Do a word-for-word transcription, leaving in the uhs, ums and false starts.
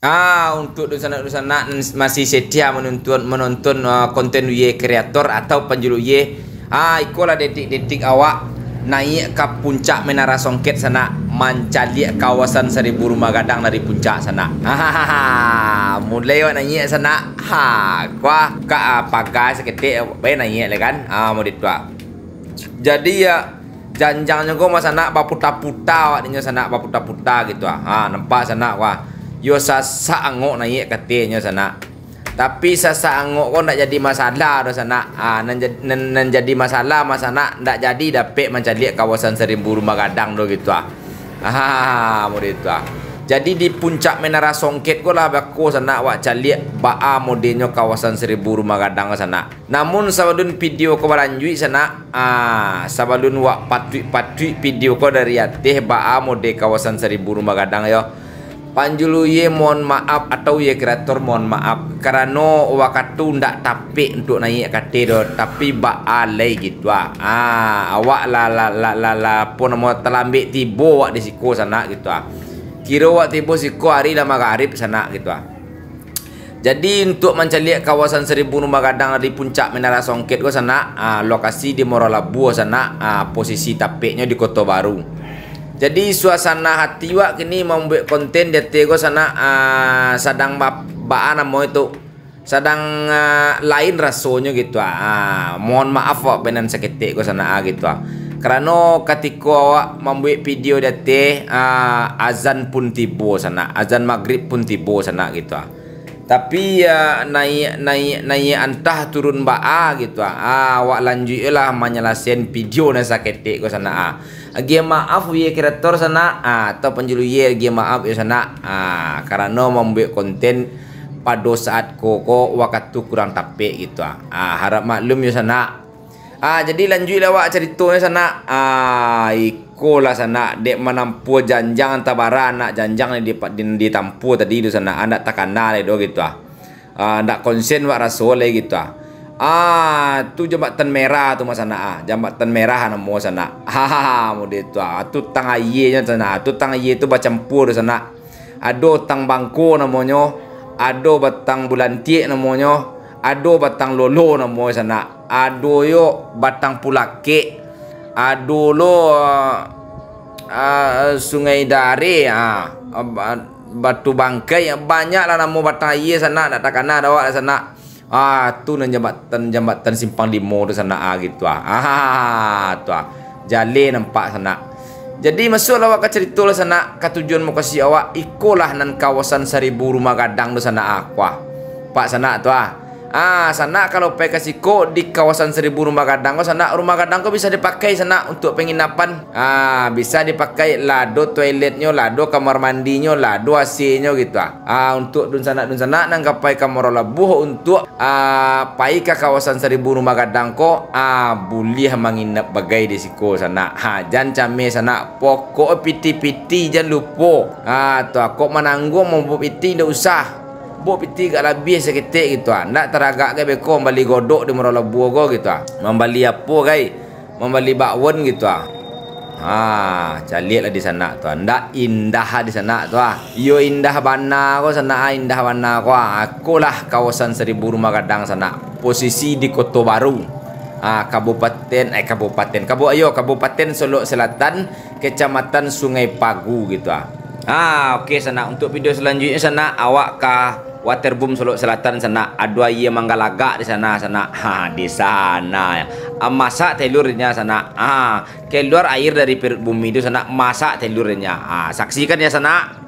Ah, untuk dunsanak-dunsanak nan masih setia manonton, manonton, ah, konten Uye Kreator atau Panjuluye, ah, ikolah detik-detik awak naiak ka puncak Menara Songket sanak, mancaliak kawasan Saribu Rumah Gadang dari puncak sanak. Mulai awak naiak sanak, ha, kuah ka, ah, paga saketek, bae naiak lah kan. Ah, mau dituak. Jadi, ya, janjangnyo ko mah sanak baputa-puta awak dinyo sanak, baputa-puta gitu ah. Ha, nampak sanak wah. Yo sasak angok naiak katenyo sanak. Tapi sasak angok ko ndak jadi masalah doh sanak. Ha, nan, jad- nan, nan jadi masalah mah sanak ndak jadi dapek mancaliak kawasan Saribu Rumah Gadang doh gitu ah. Ha, model itu ah. Jadi di puncak Menara Songket ko lah bako sanak wak caliak baa modelnyo kawasan Saribu Rumah Gadang ko sanak. Namun sabalun video ko balanjuik sanak, ah, sabalun wak patuik-patuik video ko dari ateh baa model kawasan Saribu Rumah Gadang yo. Panjuluye mohon maaf atau ye kreator mohon maaf karano wakatu ndak tapek untuak naiak kate doh, tapi baa lai gitu ah. Ah, awak lah, lah, lah, lah, lah, apo namo, talambek tibo wak di siko sanak gitu ah. Kiro wak tibo siko ari lah magarib sanak gitu ah. Jadi, untuak mancaliak kawasan Saribu Rumah Gadang dari puncak Menara Songket ko sanak, ah, lokasi di Muaro Labuah sanak, ah, posisi tapeknyo di Koto Baru. Jadi, suasana hati wak kini mambuek konten di ateh ko sanak, ah, sadang ba-, baa namo itu, sadang, ah, lain rasonyo gitu ah. Ah, mohon maaf wak benan saketek ko sanak ah gitu ah. Karano katiko awak mambuek video di ateh, ah, azan pun tibo sanak, azan magrib pun tibo sanak gitu ah. Tapi, ah, naiak, naiak, naiak antah turun baa gitu ah. Ah, awak lanjuik lah manyalasaian video nan saketek ko sanak ah. Agiah maaf ye kreator sanak, ah, atau Panjuluye agiah maaf yo sanak. Ah, karano mambuek konten pado saat ko, ko wakatu kurang tapek gitu ah. Ah, harap maklum yo sanak. Ah, jadi lanjuik lah wak caritonyo sanak. Ah, ikolah sanak, dek manampuah janjang antah bara anak janjang nan di, di, ditampuah tadi tu sanak, ah, ndak takana lai doh gitu ah. Ah, ndak konsen wak raso lai gitu ah. Ah, tu Jambatan Merah tu mah sanak ah. Jambatan Merah namo sanak. Hahaha, model tu ah. Tu tang aienyo sanak. Tu tang aie tu bacampua tu sanak. Ado tang bangko namonyo, ado batang bulantiak namonyo, ado batang lolo namonyo sanak, ado yo batang pulakek, ado lo, ah, ah, Sungai Dareh, ah, ah, ba-, Batu Bangkai, banyak lah namo batang aie sanak, ndak takana dek awak lah sanak. Ah, tu nan jambatan, jambatan Simpang Limo tu sanak, ah, gitu ah. Ah, tu ah. Jaleh nampak sanak. Jadi, masuaklah awak ka carito lah sanak, ka tujuan mukasuik awak, ikolah nan kawasan Saribu Rumah Gadang tu sanak, ah, kuah. Pak sanak tu ah. Ah, sanak kalau pai ka siko di kawasan Saribu Rumah Gadang ko sanak, rumah gadang ko bisa dipakai sanak untuk penginapan. Ah, bisa dipakai lah ado toiletnyo, lah ado kamar mandinyo, lah ado A C-nyo gitu ah. Ah, untuk dunsanak-dunsanak nan ka pai ka Muaro Labuah untuk, ah, pai ka kawasan Saribu Rumah Gadang ko, ah, buliah manginap bagai di siko sanak. Ha, jan cameh sanak, pokok piti-piti jan lupo. Ah, tu, kok manangguang mambaok piti ndak usah. Baok piti agak labiah saketek gitu ah. Ndak taragak gai beko mambali godok di Muaro Labuah ko gitu ah. Mambali apo gai? Mambali bakwan gitu ah. Ha, caliak lah di sanak tu ah. Ndak indah di sanak tu ah. Iyo indah bana ko sanak ah, indah bana ko ah. Ikolah kawasan Saribu Rumah Gadang sanak. Posisi di Koto Baru. Ah, kabupaten, eh, kabupaten, kabu-, ayo, Kabupaten Solok Selatan, Kecamatan Sungai Pagu gitu ah. Ah, oke sanak, untuk video selanjutnya sanak, awak ka Waterboom Solok Selatan sanak, ado aie manggalagak di sana sanak. Ha, di sana ya. Ah, masak telurnya sanak. Ah, keluar air dari perut bumi itu sanak, masak telurnya. Ah, saksikan ya sanak.